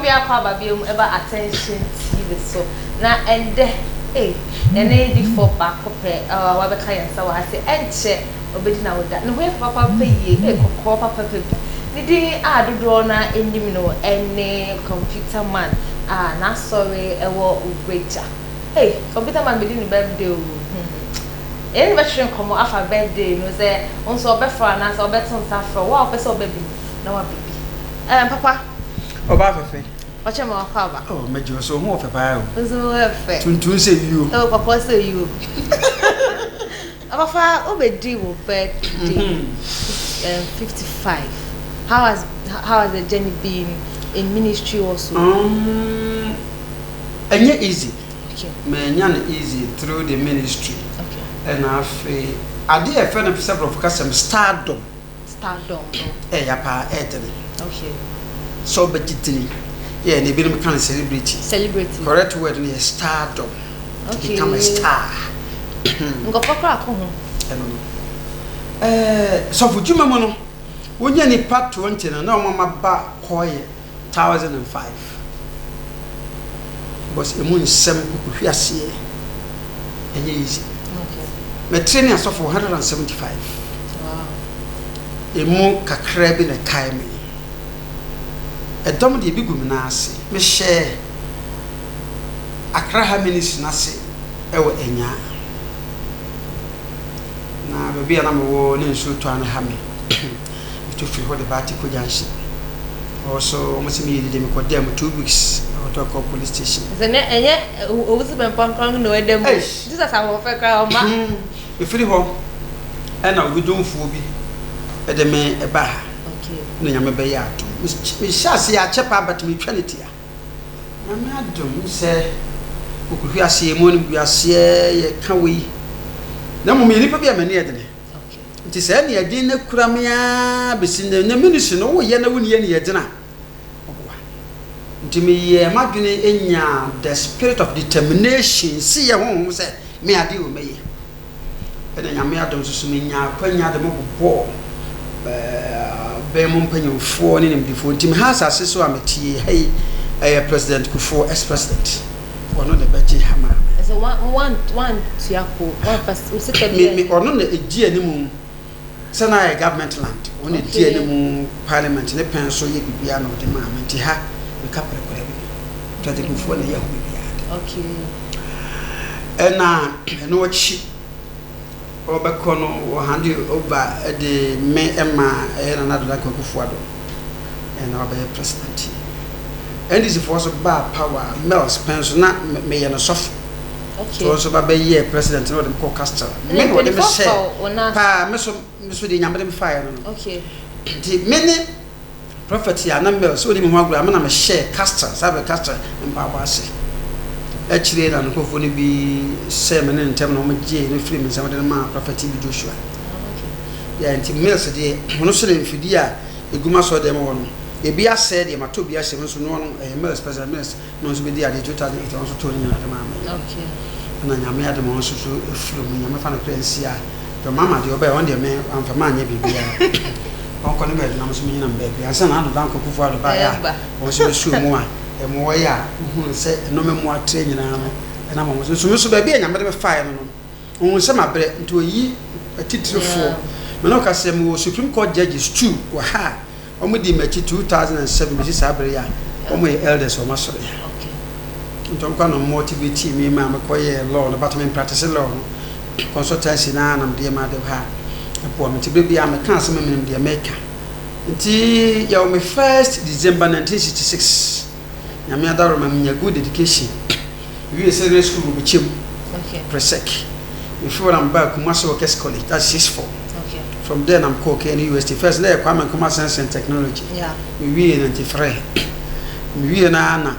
Obi akɔ aba bio mu ɛba Attention TV so na ɛndɛ ei yɛne difo baako pɛ a wabɛka yɛn nsa wɔ ha sɛ ɛnkyɛ obedi na woda ne ho yɛ papapapa yie ei kɔkɔɔ papapa bi ne din a dodoɔ no anim no ɛne Computer Man a n'asɔre ɛwɔ Wagya. Ei, Computer Man bedi ne birthday o, hmm. Yɛne no bɛtwetwe nkɔmmɔ afa birthday no sɛ wo nso ɔbɛfrɛ wo anaasɛ ɔbɛto nsa afrɛ wo, wo a wopɛ sɛ ɔba bi no na waba bi. Ɛɛ, papa. Ɔbaa fɛfɛ. Ɔkyɛ ma wakɔ aba. Oh, mɛgye wo so, wo ho wɔ fɛ paa o. Wo nso wo ho yɛ fɛ. Tuntum sɛ yuo. Oh, kɔkɔɔ sɛ yuo. Papa, wobɛdi wo birthday, 55. How has the journey been in ministry also? Ɛnyɛ easy. Manya no easy through the ministry. Ɛna afei adeɛ a yɛfrɛ no sɛ borɔfo kasɛm stardom. Stardom no. Ɛyɛ paa, ɛyɛ sɛ wobɛgye dini. Yɛ na ebinom ka no celebrity. Celebrity. Correct word no yɛ stardom. To become a star. Nkɔfɔ koraa ko ho. Ɛno no. Sɔfo dwuma mu no, wonya nipa 20 no na wɔn ama ba kɔɔyɛ 1005. Because emu nsɛm kukuhwi aseɛ ɛnyɛ easy. Mɛtire ne asɔfo 175. Emu kakra bi na ɛkae me. Ɛdɔm deɛ ebi gu me nan ase. Mehyɛ Accra ha ministry n'ase ɛwɔ Anyaa. Na baabi a na mewɔ ne nsuo tɔ ano ha me. Metu firi hɔ de ba Atiko Junction. Ɔwɔ so wɔn sɛ meyɛ dede mekɔ dɛm 2 weeks na wɔtɔ kɔ police station. Sɛ ne ɛnyɛ Owusu Bempah nkran na ɔda mu. Jesus ahoɔfɛ koraa ɔma. Efiri hɔ ɛna obi domfoɔ bi ɛde me ɛba ha. Na Nyame bɛyɛ adom. Mehyɛ ase akyɛ paa but metwa ne tia. Nyame adom sɛ okuhwi aseɛ mu ne gu aseɛ yɛka wei. Na mmom yɛ nipa bi a m'ani yɛ dene. Nti sɛ ɛne ɛden no kura me ara bɛsi nnɛ na ministry no woyɛ na wonni ɛne ɛdene a ɔboa. Nti meyɛɛ m'adwene nyaa the spirit of determination si yɛ honhom sɛ me adeɛ wɔ mɛyɛ. Ɛna Nyame adom nso so menyaa akwanya de mo bobɔɔ bɛn mu mpanyimfoɔ ne nimdefoɔ. Nti meha asase so a metie ha yi ɛyɛ President Kufuor, ex-president. Ɔno na ɛbɛgye ha maa me. Sɛ wantua ko, wanfa sika bi. Me ɔno na ɛdi anim sɛ na ayɛ government land. Ɔno na ɛdi anim parliament ne pɛn so yɛ biribiara na ɔde maa me. Nti ha meka pɛrɛkɔrɛ bi. President Kufuor na ɛyɛ ho biribiara de. Ɛna ɛno akyi ɔbɛkɔ no wɔ hand over de me ma ɛyɛ Nana Addo Dankwa Akufo-Addo ɛna ɔbɛyɛ president. NDC foɔ so baa power, Mills pɛn so na meyɛ no sɔfo. So nso ba bɛyɛ president na ɔde me kɔ Castle. Me na ɔde me hyɛ paa, me so deɛ Nyame de me faeɛ no. Nti me ne prophet a na Mills ɔdi me ho agorɔ a me na mehyɛɛ Castle saa bɛ Castle mpaabɔ ase. Akyire na nkurɔfoɔ no bi sɛɛ me ne ntɛm na wɔn gyee no firi me nsam de no maa prophet bi Joshua. Yeah, nti Mills deɛ ɔno so na mfidie a egu ma sɔɔ dɛm hɔ no ebi asɛe deɛ matɔ bi ahyɛ mu nso no ɔno ɛyɛ Mills, President Mills na ɔno nso bɛdi adeɛ 2008, ɔno nso tɔɔ ne nyinaa de maa me. Ɛna Nyame adom ɔno nso so efiri mu. Nyame fa no kra nsi a deɛ ɔma deɛ ɔbɛyɛ ɔno deɛ me amfa ma anyɛ biribiara. Ɔnkɔ ne baabi na me nso menyina me baabi ansa na Addo Dankwa Akufo-Addo baeɛ a wɔn nso bɛsuo mu a mmoa yi a wohunu sɛ nneɛma mu atrɛ nyinaa no ɛnam wɔn so. Nso me nso baabi a Nyame de me faeɛ no, ohun sɛ mabrɛ nti oyi atitirifoɔ. Me ne wo ka sɛ mewɔ Supreme Court judges two wɔ ha a wɔn di m'akyi 2007 bɛsi saa bere yi a wɔn yɛ elders wɔn asɔre ha. Nti wɔn kɔ na motivate me ma mekɔyɛɛ law no, but me practice law no consultancy na na mede ma de ha ɛboa me. Nti bere biara meka asɛm a menim deɛ meka. Nti yɛwɔ me first December 1966. Nyame adaworo ma menya good education. Mewie secondary school wɔ Bɛkyɛm, Presec. Mefiri hɔ na mebaa Kumasi Workers College, that's 64. From there na mekɔɔ KNUST. First na yɛ Kwame Nkrumah Science and Technology. Mewie 93. Mewie na na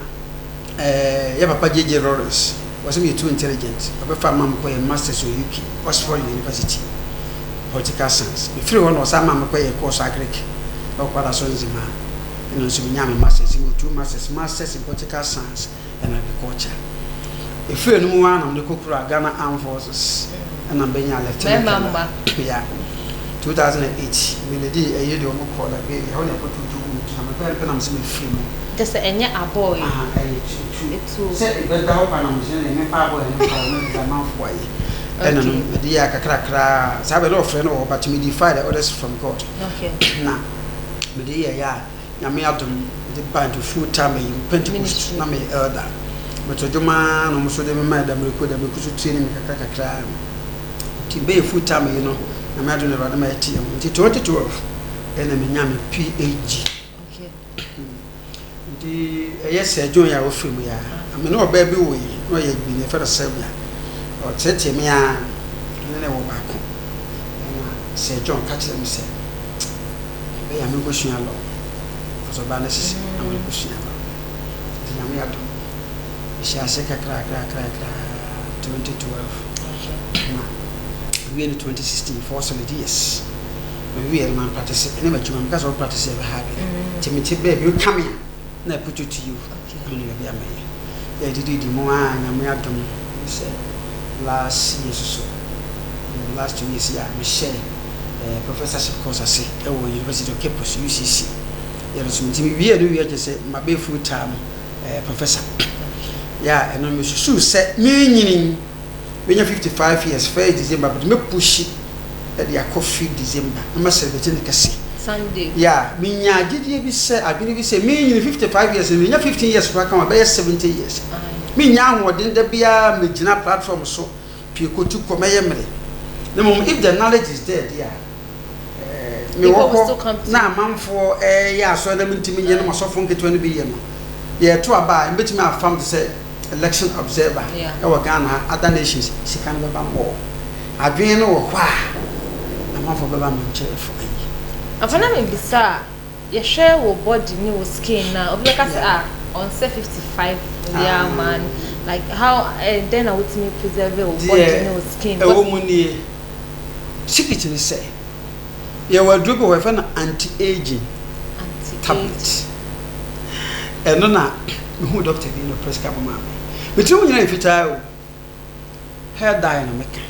yɛ papa JJ Lawrence wɔsɛ meyɛ too intelligent. Ɔbɛfa ma mekɔyɛ masters wɔ UK, Oxford University, political science. Mefiri hɔ na ɔsan ma mekɔyɛ course agric ɛwɔ Kwadaso Nzema. Ɛna nso menyaa me masters, mewɔ two masters, masters in political science and agriculture. Ɛfiri ɛno mu ara na mede kɔkura Ghana Armed Forces ɛna mbɛnya lieutenant colonel. Yeah. 2008 meledi ɛyɛ deɛ ɔmo kɔ Liberia, ɛhɔ na ɛkɔtutu mu nti na mepɛ mpɛ na mesɛ mefiri mu. Kyerɛ sɛ ɛnyɛ abɔɔ yi. Aha, ɛyɛ etuo. Etuo. Sɛ ɛbɛda hɔ kwa na mo sɛ ɛmɛ fa abɔɔ yɛ ne fa wɔn ɛdze amanfoɔ ayɛ. Ɛna no mede yɛ akakrakra saa bɛ na ɔfrɛ no wɔ hɔ but me defy the orders from God. Okay. Na mede yɛ yɛ a Nyame adom mede ba into full time ayi mu Pentecost na meyɛ elder. Meto dwom ara na wɔn nso de me maa Damiriko, Damiriko nso train me kakra kakra. Nti bɛyɛ full time yi no Nyame adom na Awurade ma yɛte yɛn ho. Nti 2012 ɛna menya me PhD. Okay. Nti ɛyɛ Sir John yi a ɔfiri mu yi a, me ne ɔbaa bi woe, na ɔyɛ Agbeni, yɛfrɛ no Sylvia. Ɔteetee me ara, me ne no wɔ baako. Ɛna Sir John ka kyerɛɛ me sɛ, ɛbɛyɛ a menkɔsua law. Because ɔbaa no asisi me na menkɔsua law. Nti Nyame adom, mehyɛɛ aseɛ kakrakrakrakra 2012 na mewie no 2016, four solid years. Mewie no mampraktese, ɛne m'adwuma, meka sɛ wo praktese a ɛbɛha adwene. Nti mete baabi, woka me a, na I put it to you, na menim baabi a mɛyɛ. Yɛdididi mu a, Nyame adom ne sɛ last year nso so, last 2 years yi a mehyɛɛ eh, professorship course ase wɔ University of Cape Coast, UCC. Yɛ no so, nti mewie no wie kyerɛ sɛ mabɛyɛ full time eh, professor. Yɛ a ɛno mesusuu sɛ menyini menya 55 years first December but me pushi de akɔ fifth December na ma celebrate no kɛse. Sunday. Yeah, menya gyedie bi sɛ adwene bi sɛ menyini 55 years no menya 15 years koraa ka ho a ɛbɛyɛ 70 years. Mennya ahoɔden da biara megyina platform so pie kɔtu kɔ mɛyɛ mmere. Na mmom if the knowledge is there deɛ a mewɔ hɔ na amanfoɔ reyɛ asɔre na mentumi nyɛ na masɔfoɔ nketewa no bi yɛ no, yɛreto aba a, ɛbɛtumi afam te sɛ election observer wɔ Ghana ha, other nations, sika no bɛba more. Adwene no wɔ hɔ a, amanfoɔ bɛba me nkyɛn for ayi. Ampa na mebisa a, yɛhwɛ wo body ne wo skin no a, obi bɛka sɛ ah, ɔnsɛ 55 year man. Like how, eh, dɛn na wotumi preserve wo body ne wo skin? Deɛ ɛwɔ mu nie. Secret ne sɛ, yɛwɔ aduro bi wɔ hɔ yɛfrɛ no anti-aging tablet. Ɛno na mehuu doctor bi na ɔprescribe maa me. Me tiri ho nyinaa yɛ fitaa o. Hair dye na meka.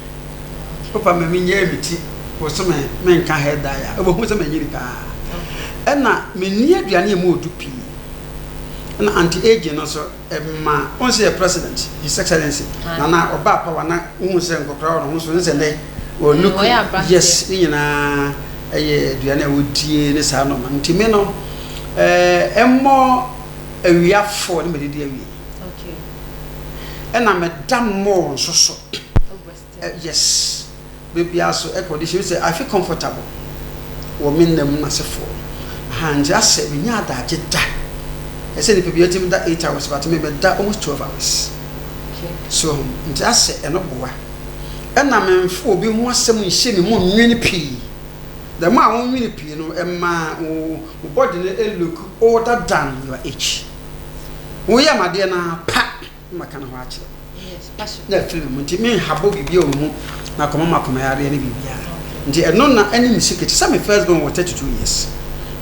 Wopa ma menyɛɛ me ti bosome menka hair dye a, wobɛhu sɛ manyini paa. Ɛna menni aduane a ɛmu ɔdu pii. Ɛna anti-aging no nso Ɛma wohu sɛ yɛ president, his excellency, Nana ɔbaa power na wohu sɛ nkɔkora wɔ ne ho so ne sɛ nnɛ wɔ look, yes, ne nyinaa ɛyɛ aduane a wɔdie ne saa nɔɔma no. Nti me no, ɛmmɔ awia four ne medidi awie. Ɛna meda more nso so. Yes. Baabiara so air condition sɛ I feel comfortable wɔ me nna mu n'asefoɔ ahaa nti asɛ menya adagye da ɛsɛ nipa biara tumi da 8 hours but me meda almost 12 hours so nti asɛ ɛno boa ɛna memfa obi ho asɛm nhyɛ me mu nwene pii the more a wonwene pii no ɛma wo body no look older than your age woyɛ amadeɛ no ara pa na maka ne ho akyerɛ wo na afiri me mu nti menhabɔ biribiara wɔ me mu na akɔma makoma yareɛ ne biribiara nti ɛno na ɛne me secret sɛ me first born wɔ 32 years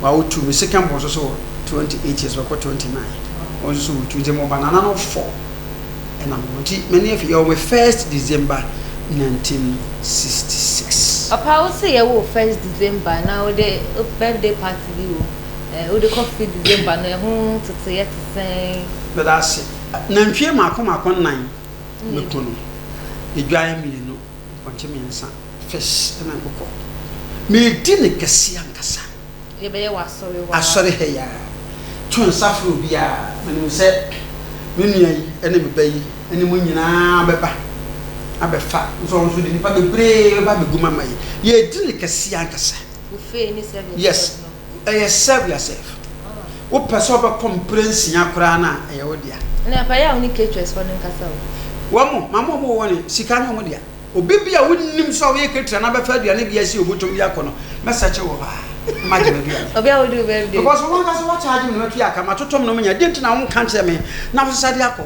wawo two me second born nso so wɔ 28 years wɔkɔ 29 wɔn nso so wɔ two nti mo ba nana no four ɛna mo nti m'ani afi yɛwɔ me first December 1966. Papa wo se yɛwo wo first December na wode birthday party bi wɔ mu wode kɔ fifth December no ɛho teteyɛ te sɛn? Meda ase. Nantwie mmaako mmaako nnan mɛku no, odwan mmienu, mpɔnkye mmiɛnsa, fish ɛna nkokɔ. Medi no kɛseɛ ankasa. Yɛbɛyɛ wɔ asɔre hɔ ara. Asɔre ha yi ara. To nsa frɛ obiara. Menim sɛ me nua yi ne me ba yi ne mo nyinaa bɛba abɛfa. Nso ɔno nso de nnipa bebree bɛba abɛgu mu ama yɛn. Yɛredi no kɛseɛ ankasa. Buffet ne serving Yes. no. Ɛyɛ serve yourself. Wopɛ sɛ wobɛkɔ mprɛnsia koraa no a, ɛyɛ wo dea. Ɛna ɛfa yɛ a wo ne caterers foɔ no nkasa o. Wɔn, mama wɔn wɔ ne sika ne wɔn dea. Obi bi a wonim sɛ ɔyɛ caterer na bɛfa aduane bi asi obotom de akɔ no, mɛsɛkye wɔ hɔ a, na magye m'aduane. Obi a wodi wo birthday. Because wo ankasa woakyagye me na matua aka, matotɔ me nneɛma nyinaa, deɛ nti na wonka nkyerɛ me na wosesa de akɔ?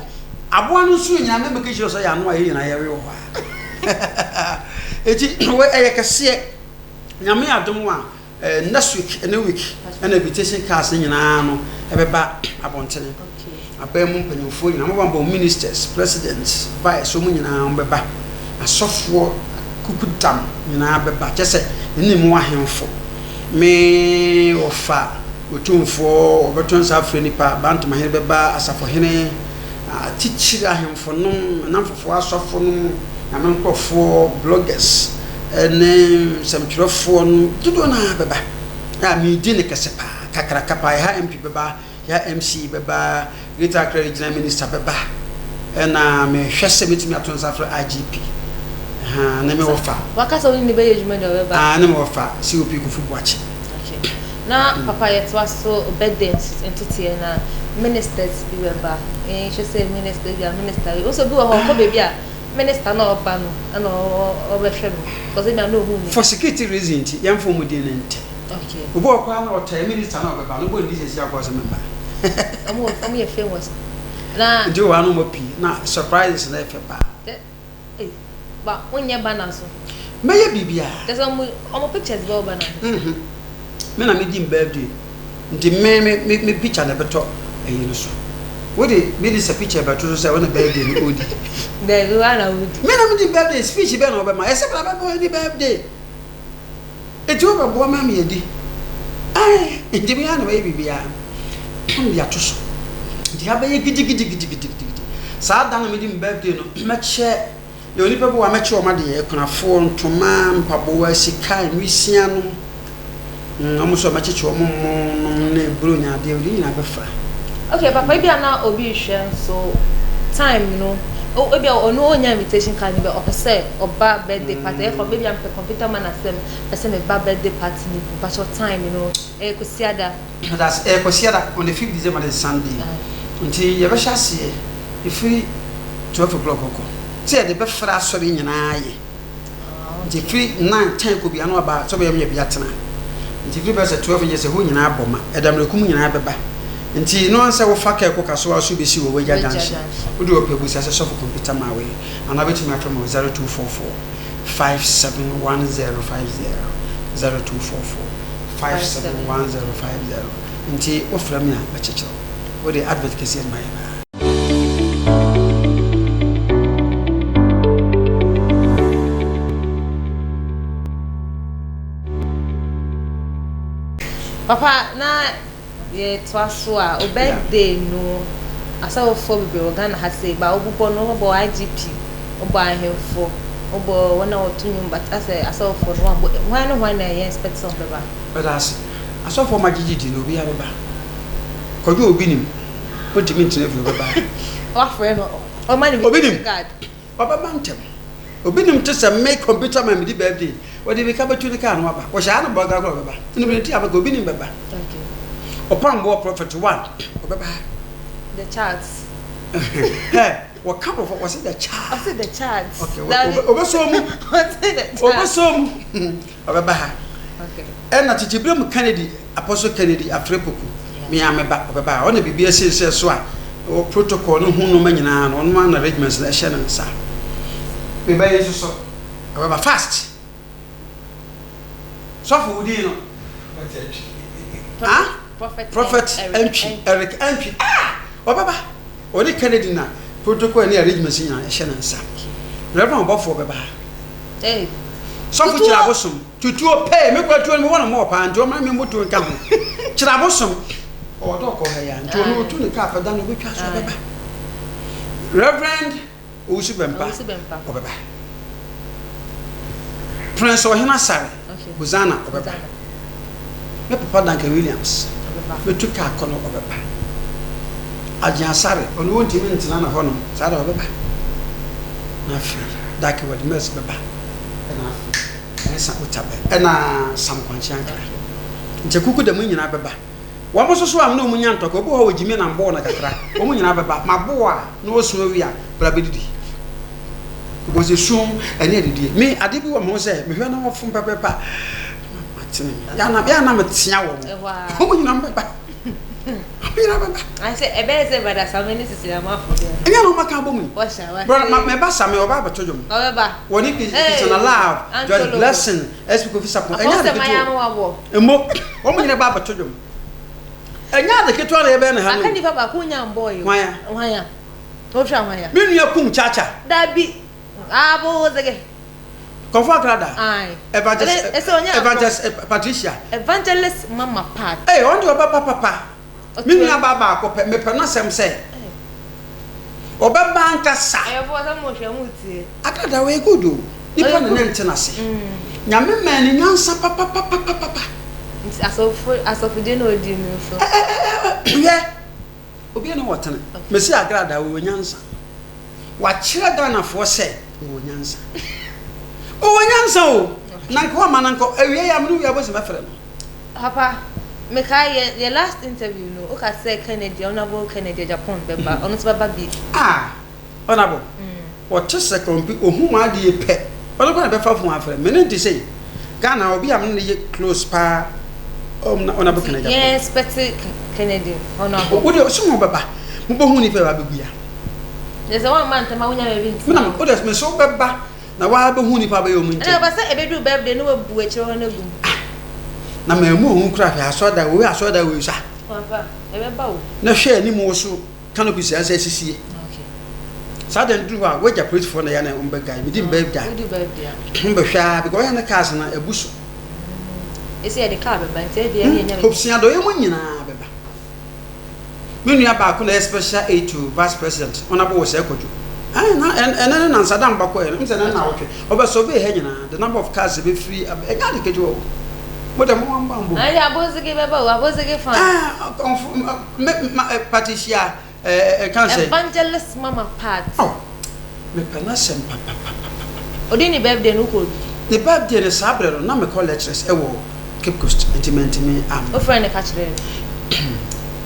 Aboa no nso nyinaa, mɛ make sure sɛ ɛyɛ ano a yɛn nyinaa yɛwe wɔ hɔ a. Enti, wei ɛyɛ kɛseɛ. Nyame adom a, Next week ne week ɛna invitation cards ne nyinaa no ɛbɛba abɔntene. Aban mu mpanyinfoɔ nyinaa, wɔn bɔ ministers, president, vice, wɔn nyinaa wɔn bɛba. Asɔfoɔ kukudam nyinaa bɛba. Kyɛ sɛ ne mu ahemfo. Me wɔfa. Otumfoɔ, wɔbɛto nsa afrɛ nnipa, Bantamahene bɛba, Asafohene, atitire ahemfo nom, nnamfofoɔ asɔfo nom, Nyame nkorɔfoɔ, bloggers, ne nsɛmtwerɛfoɔ no dodoɔ no ara bɛba. A medi no kɛse paa, kakraka paa, ɛha MP bɛba, Yɛ MC bɛba, Greater Accra Regional Minister bɛba, ɛna mehwɛ sɛ mɛtumi ato nsa afrɛ IGP, ɛhaa, ne me wɔfa. Waka sɛ wo ne no bɛyɛ adwuma deɛ ɔbɛba. Ah, ne me wɔfa, COP Kofi Boakye. Okay. Na papa yɛtoa so birthday ntotoeɛ na ministers bi bɛba. Nhwɛ sɛ minister bi a minister bi. Wo sɛ obi wɔ hɔ ɔkɔ baabi a minister na ɔba no ɛna ɔbɛhwɛ no because ebi a na ohun ni. For security reason nti yɛmfa wɔn din no ntɛ. Okay. Obi wɔ koraa na ɔtɛɛ minister na ɔbɛba no bɔ ne sɛsi akɔ sɛ memba. Ɔmo ɔmo yɛ famous. Na. Nti wɔ ano mo pii na surprises na ɛfɛ paa. Ee ba wonyɛ banner so. Mɛyɛ biribiara. Kyɛ sɛ ɔmo ɔmo pictures bɛwɔ banner no so. Mhm. Me na medi me birthday nti me me me me picture na ɛbɛtɔ ɛyi no so. Wo de minister picture bɛto so sɛ wo na birthday no odi. Daabi wo ara na wodi. Me na medi birthday speech bɛn na wɔbɛma ɛsɛ bra bɛbɔ ɛni birthday. Enti wobɛboa me ama yɛadi? Ae, enti me ara na mɛyɛ biribiara. Na mede ato so. Nti ha bɛyɛ gidigidigidigidigidi. Saa da no a medi me birthday no, mɛkyɛ, yɛwɔ nnipa bi wɔ hɔ a mɛkyɛ wɔn adeɛ, akunafoɔ, ntoma, mpaboa, sika, nwisiaa nom. Mm, wɔn nso mɛkyekye wɔn mo nom ne buronya adeɛ, mede ne nyinaa bɛfra. Okay papa ebia na obi rehwɛ nso time no ebia ɔno ɔnnya invitation card no bi ɔpɛ sɛ ɔba birthday party ɛyɛ kɔ ebia mepɛ computer man asɛm pɛ sɛ meba birthday party no bi mpakyɛw time no ɛyɛ Kwasiada. Medase ɛyɛ Kwasiada on the fifth December no yɛ Sunday nti yɛbɛhyɛ aseɛ ɛfiri 12 o'clock kɔ sɛ yɛde bɛfra asɔre nyinaa yɛ. Nti firi 9, 10 kɔ bia na waba sɛ ɔbɛyɛ bia tena. Nti firi bɛyɛ sɛ 12 nyɛ sɛ hɔ nyinaa bɔ ma. Ɛda mmerɛku mu nyinaa bɛba. Nti no ansɛ wofa kaa kɔ Kasoa so bɛsi wɔ Wagya junction. Wode ɔpɛ busa sɛ sɔfo kɔmputa ma wei anaa wobɛtumi afrɛ me wɔ 0244 571050, 0244 571050. Nti wofrɛ me a mɛkyekyere wo. Wode advert kɛseɛ no ma yɛ paa. Papa na yɛtoa so a wo birthday no asɔfofoɔ bebree wɔ Ghana ha sei ba wobobɔ no wobɔ IGP wobɔ ahemfo wobɔ wɔn a wɔto nnwom but asɛ asɔfofoɔ no wɔabɔ hwan ne hwan na yɛn expect sɛ wɔbɛba? Meda ase. Asɔfoɔ ma gyegye di no obiara bɛba. Kwadwo obi nim. Ontumi ntena fie, ɔbɛba. Wafrɛ no, ɔma no Obi nim. invitation card. Ɔbɛba ntɛm. Obi nim te sɛ me computer man medi birthday. Ɔde mirika bɛtu ne kaa no aba. Wɔhyɛ ha no bɔga koraa ɔbɛba. Ɛno bi nti abɛka obi nim bɛba. Okay. Ɔpamboɔ prophet one ɔbɛba ha. The charts. Hɛ, wɔka borɔfo wɔse the chart. Ɔse the charts. Okay, Dabi. ɔbɛsɔ mu. Ɔse the charts. Ɔbɛsɔ mu. Ɔbɛba ha. Okay. Ɛna tete berɛ mu Kennedy, Apostle Kennedy Afrɛ Poku, me ara mɛba, ɔbɛba ha. Ɔna biribi asi nsɛ so a, ɔwɔ protocol no ho nnoɔma nyinaa no, ɔno ara na arrangements no ɛhyɛ ne nsa. Me ba yi nso so, ɔbɛba fast. Sɔfo wo din no? Ah? Prophet Antwi, Eric Antwi, ah! Ɔbɛba. Ɔne Kennedy na protocol ne arrangements nyinaa ɛhyɛ ne nsa. Reverend ɔbɔfoɔ bɛba ha. Hey. Sɔfo kyerɛ abosom. Tutuo pee, me kura tuo no mewɔ no mɔɔ paa nti ɔma me mmotuo nka ho. Kyerɛ abosom. Ɔwɔ dɛ ɔkɔ ha yi a nti ɔno ɔtu ne kaa pɛ da no ɔbɛtwa so ɔbɛba. Reverend Owusu Bɛmpa ɔbɛba. Prince Ɔhene Asare Hosanna ɔbɛba. Me papa Duncan Williams mɛtu kaa kɔ no ɔbɛba. Agyen Asare ɔno ɔntumi ntena ne hɔnom saa da ɔbɛba. Na afei Dake Wadi Mills bɛba. Ɛna afei Ɛnsa Otabe ɛna Sam Kwankye Ankrah. Nti akuku da mu nyinaa bɛba. Wɔn nso so a me ne wɔn nya ntɔkwa, obi wɔ hɔ a ɔgye me na mbɔɔ no kakra, wɔn nyinaa bɛba. Mabo a na wɔasu awie a, bra bɛdidi. Because esu ɛne adidie. Me adeɛ bi wɔ me ho sɛ mehwɛ na wɔfom pɛpɛpɛ a, matene me. Yɛ a na metea wɔn. Wɔn nyinaa bɛba. Wɔn nyinaa bɛba. Asɛ ɛbɛyɛ sɛ brada Same ne sisi Amafo deɛ. Ɛnyɛ na wɔn aka abɔ mu yi. Wɔhyɛ wɔn. Brada ma mɛba Same ɔba abɛto dwom. Ɔbɛba. Wɔne Christian Love, Joyce Blessing, SP Kofi Sapon. Ɛnyɛ ade ketewa. Mmo, wɔn nyinaa ba abɛto dwom. Ɛnyɛ ade ketewa na yɛbɛyɛ no ha no. Aka nipa baako nya mbɔɔ yi. Hwan a? Hwan a? Wohwɛ hwan a? Me nua kum Chacha. Dabi. Abo zege. Kɔmfo Agrada. Ae. Evangelist, Ɛsɛ ɔnyɛ akɔ. Evangelist Patricia. Evangelist Mama Pat. Ee, ɔno deɛ ɔbɛba papa. Me nua baa baako pɛ, mepɛ n'asɛm sɛ ɔbɛba ankasa. Ayɛfoɔ sɛ mo hwɛ mo tie. Agrada ɔyɛ good o. Nipa ne ne nte n'ase. Nyame maa ne nyansa papapapapapa. Nti asɔfo asɔfodie na odi no nso. Hwɛ, obi ne wɔtene. Mesi Agrada ɔwɔ nyansa. Wakyerɛ Ghanafoɔ sɛ ɔwɔ nyansa. Ɔwɔ nyansa o. Na nka wama no nkɔ. Awia yi a mene wia bɔsi mɛfrɛ no. Papa, mekae yɛ yɛ last interview no, woka sɛ Kennedy, Honourable Kennedy Agyapong bɛba, ɔno nso bɛba bi. Ah, Honourable, ɔte sɛ kɔmpi, ɔhu m'adeɛ pɛ, ɔno koraa na ɛbɛfa phone afrɛ me. Me ne no te sei. Ghana obi a me ne no yɛ close paa, Honourable Kennedy Agyapong. Yɛn expect Kennedy, Honourable. Wo deɛ, sɛ mo bɛba, mobɛhu nipa a ɛbɛgu ya. Kyerɛ sɛ woamma ntɛm a wonya baabi ntena. Me na, wo deɛ, me so wobɛba. Na waa bɛhu nipa bɛyɛ ɔmu nkyɛn. Ɛna ɔba sɛ ɛbɛduru birthday na wabu akyire hɔ no agu mu. Ah! Na mammu ɔhu koraa hwɛ asɔredan wei asɔredan wei sa. Wamfa, ɛbɛba o. Na hwɛ anim wo so canopy sɛ asɛ asisie. Okay. Saa dan duru hɔ a wagya polisifoɔ na yɛ na wɔn bɛ guide medi birthday a. Wodi birthday a. Wɔn bɛhwɛ a because ɔyɛ ne cars no abu so. Esi yɛde car bɛba nti ɛdeɛ ɛne ɛnya. Hope sia dɔyɛ mu nyinaa bɛba. Me nua baako na ɛyɛ special aide to vice president, Honourable Osei Kwadwo. Ɛɛ na ɛnɛ ne nansa da mba kɔɛ no, m sɛ ɛnɛ na awɔtwe. Ɔbɛ survey ha nyinaa, the number of cars ɛbɛfiri, ɛnyɛ ade ketewa o. Mo deɛ mo mba mbom. Ɛnde Abosege bɛba o, Abosege fans. Ɛɛ ɔnfo me ma Patricia Ɛɛ ɛka sɛ. Evangelist Mama Pat. Oh mepɛ n'asɛm papapapapapa. Odi ne birthday no wokɔɔ bi? Ne birthday no saa berɛ no na mekɔ lectures wɔ Cape Coast nti mantumi amma. Wofrɛɛ no ka kyerɛɛ no?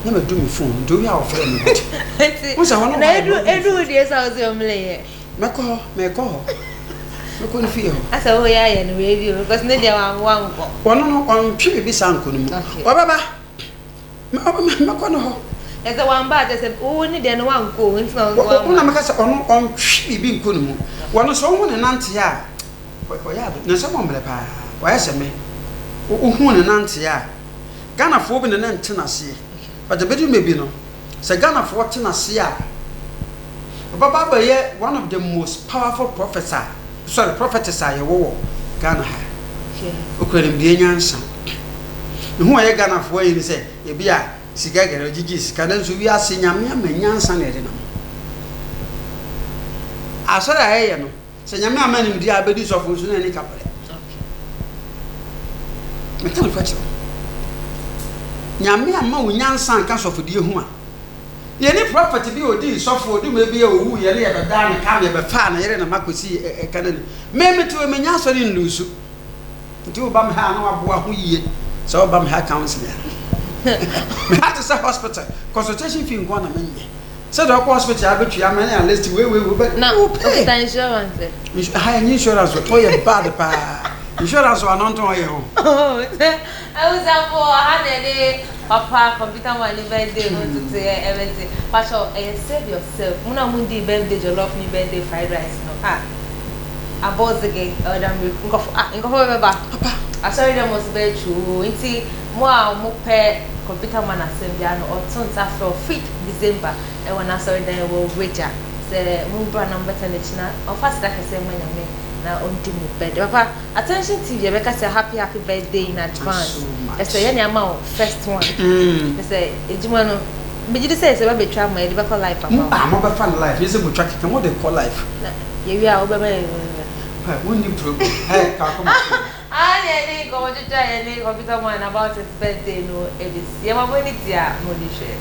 Na madu me phone nti wowie a wɔfrɛɛ me but. Nti Wohu sɛ hɔ no na hɔ ayɛ edu mmerɛ edu wo deɛ sɛ wose ɔmleyɛ. Mɛkɔ hɔ mekɔ hɔ mɛkɔ ne fie hɔ. Asɛ woyɛ ayɛ no wei bio because ne deɛ wankɔ. Ɔno no ɔntwe biribi saa nkɔ ne mu. Okay. Ɔbɛba. Mɛkɔ ne hɔ. Na sɛ wamba a, kyerɛ sɛ wo ne deɛ no wankɔ o, nti na wo nso Wo na wamma. meka sɛ ɔno ɔntwe biribi nkɔ ne mu. Ɔno sɛ wohu ne nanteɛ a, ɔyɛ ade. Ne nsɛm ɔmmerɛ paa. Wayɛ sɛ me. Wohu ne nanteɛ a, Ghanafoɔ bi ne no nte no aseɛ. But ɛbɛduru mmerɛ bi no, sɛ Ghanafoɔ te no aseɛ a, ɔbɛba abɛyɛ one of the most powerful prophets a, sorry, prophetess a yɛwɔ wɔ Ghana ha. Okura nimdeɛ nyansa. Ne ho a ɛyɛ Ghanafoɔ ayi ne sɛ ebi a sika gɛrɛ ɔgyegye sika nanso wiase Nyame ama nyansa na ɛde nam. Asɔre a ɛyɛ no sɛ Nyame ama nimdeɛ a abɛdi sɔfo nso na ɛne kaprɛ. Meka no kyerɛ wo. Nyame ama wo nyansa anka sɔfodie ho a Yɛne prɔfɛt bi a ɔdii sɔfo ɔdwuma bi a ɔwuiɛ no yɛbɛdaa no ka no yɛbɛfaa ne yere ne mma kɔsii ɛka no anim. Me mete hɔ yi menya asɔre nluusu nti woba me ha a na waboa ho yie sɛ woba me ha counseling a me ha te sɛ hospital consultation fee nko na menyɛ sɛdeɛ ɔkɔ hospital a bɛtua ama ne a list wei wei wei bɛ Na wo pay okita insurance ɛ? Ha ɛnyɛ insurance o ɔyɛ bad paa insurance o ano ntɔn ɔyɛ ho. Abusuafoɔ ha na yɛde Papa computer man ne birthday ho ntotoeɛ ɛbɛte. Pakyɛw ɛyɛ save yourself. Mo na mo ndii birthday jollof ne birthday fried rice no ah abɔdzege ɛda mmirika nkorɔfo ah nkorɔfo bɛbɛba. Papa. Asɔre dɛm nso bɛyɛ twoo nti mo a mo pɛ computer man asɛm biara no ɔto nsa frɛ wo fifth December ɛwɔ n'asɔredan ɛwɔ Wagya sɛ mo mbra na mo bɛtena n'akyi na ɔmfa aseda kɛseɛ mma Nyame na ɔndi mo birthday papa. Attention TV yɛbɛka sɛ happy happy birthday in advance ɛsɛ yɛne ama wo first one ɛsɛ adwuma no megye di sɛ sɛ bɛbɛtwa ama yɛde bɛkɔ life ama wo. Ah mobɛfa no life nyɛ sɛ motwa kɛkɛ mode kɔ life. Na yɛwie a wobɛma yɛn Hey wonni problem hey kaako ma so. Ah ne yɛne nkɔmmɔ twitwa yɛne computer man about his birthday no ɛbɛsi yɛma mo ani tia mo de hwɛ.